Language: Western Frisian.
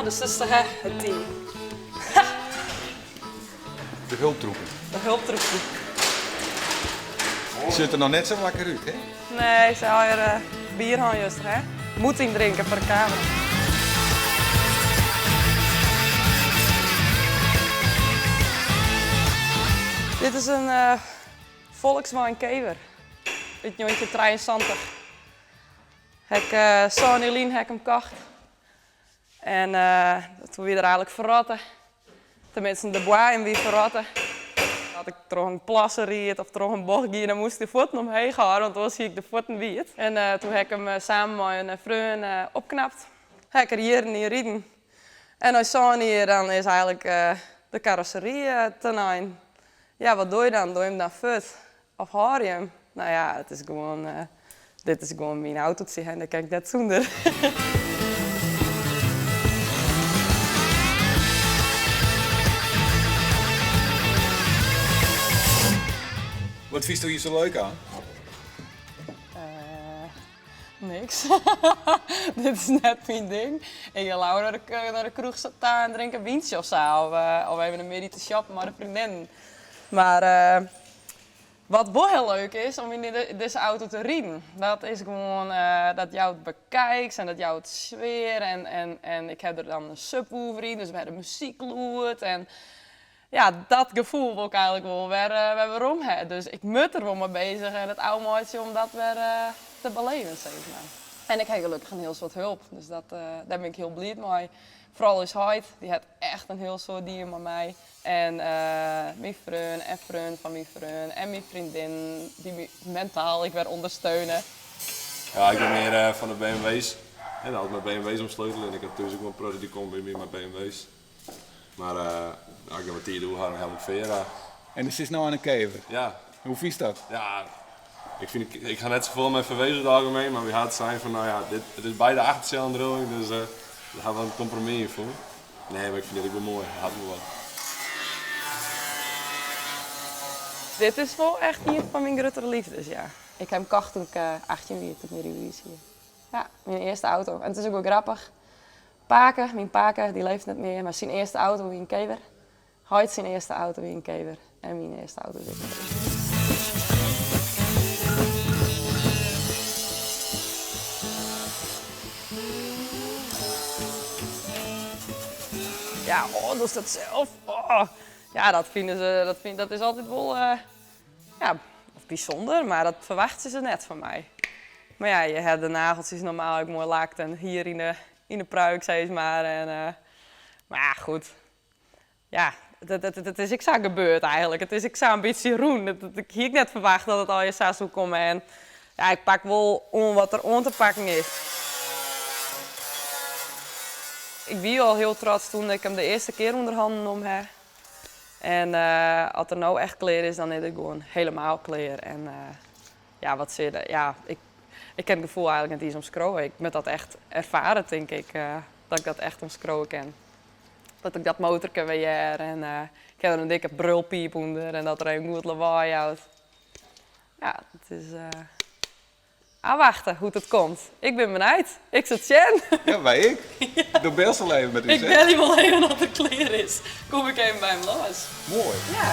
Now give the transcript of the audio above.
No, de zuster hè, it team. De hulptroepen. De hulptroepen. Sjocht der noch net sa wakker út, hè? Nee, se ha hjir bier hân juster, hè? Moed yndrinke foar de kamera. Dit is in Volkswagen Kever út 1973. Ha ik sân jier lyn ha ik him kocht. En toen wie er eigenlik ferrotte. Teminsten, de boaiem wie ferrotte. As ik troch in plasse ried of troch in bocht gie, dan moast ik de fuotten omheech hâlde, want oars hie ik de fuotten wiet. En toen ha ik him samen mei in freon opknapt. Ha ik er jierren yn riden. En nei sân jier dan is eigenlik de karossery tenein. Ja, wat doe je dan? Doe je him dan fuort of hâld je him? No ja, it is gewoan, dit is gewoan myn autootsje en dêr kin ik net sûnder. Wat fynsto hjir sa leuk oan? Niks. Dit is net myn ding. Ik ga leaver nei de kroech ta en drink in wyntsje of sa. Of even in middei te shoppen mei de freondinnen. Mar wat wol hiel leuk is om yn dizze auto te riden. Dat is gewoan, dat jout bekijks en dat jout sfear en ik ha der dan in subwoofer yn, dus we ha de muzyk lûd en ja, dat gefoel wol ik eigenlik wol wer werom ha. Dus ik moat der wol mei bezich en it ôfmeitsje om dat wer te beleven, sis mar. En ik ha gelokkich in hiel soad hulp, dus dat, dêr bin ik hiel bliid mei. Foaral ús heit, dy hat echt in hiel soad dien mei my. En myn freon en freon fan myn freon en myn freondinnen, dy't my mentaal ek wer ûndersteune. Ja, ik bin mear fan de BMW's. En altyd mei BMW's omsleutele en ik ha thús ek wol in protte dy't komme by my mei BMW's. Mar as ik dan wat tiid oer ha, dan help ik Vera. En do sitst no oan in kever? Ja. Hoe fynst dat? Ja, ik fyn, ik ha net safolle mei VW's oer it algemeen, mar wy ha it sein fan, no ja, dit, it is beide achtertsjildriuwing, dus dêr ha we in kompromis yn fûn. Nee, mar ik fyn dit ek wol moai, hat wol wat. Dit is wol echt ien fan myn gruttere leafdes, ja. Ik ha him kocht toen ik 18 wie, toen ik myn rydbewiis hie. Ja, myn earste auto. En it is ek wol grappich, Pake, myn pake, dy leeft net mear, mar syn earste auto wie in kever. Heit syn earste auto wie in kever en myn earste auto is ek in kever. Ja, oh, dochst dat sels? Oh. Ja, dat fine se, dat fyn, dat is altyd wol, ja, of bysûnder, mar dat ferwachtsje se net fan my. Mar ja, je ha de nageltsjes normaal ek moai lakt en hier yn de, yn de pruik sis mar. En, mar ja, goed. Ja, it is ek sa gebeurd eigenlik. It is ek sa in bytsje rûn. Ik hie ek net ferwachte dat it allegear sa soe komme. En ja, ik pak wol oan wat der oan te pakken is. Ik wie al hiel trots toen ik him de earste kear ûnder hannen nommen ha. En as er no echt klear is, dan is er gewoan helemaal klear. En ja, wat sil je, ja, ik, ik kin it gefoel eigenlik net iens omskriuwe. Ik moat dat echt erfare, tink ik, dat ik dat echt omskriuwe kin. Dat ik dat motorke wer hear en ik ha der in dikke brulpiip ûnder en dat er even goed lawaai jout. Ja, it is ôfwachtsje hoe't it komt. Ik bin benijd. Ik sil it sjen. Ja, wy ek. Do belst al even met ús, Ik belje wol even as er klear is. Kom ik even by him lâns. Moai. Ja.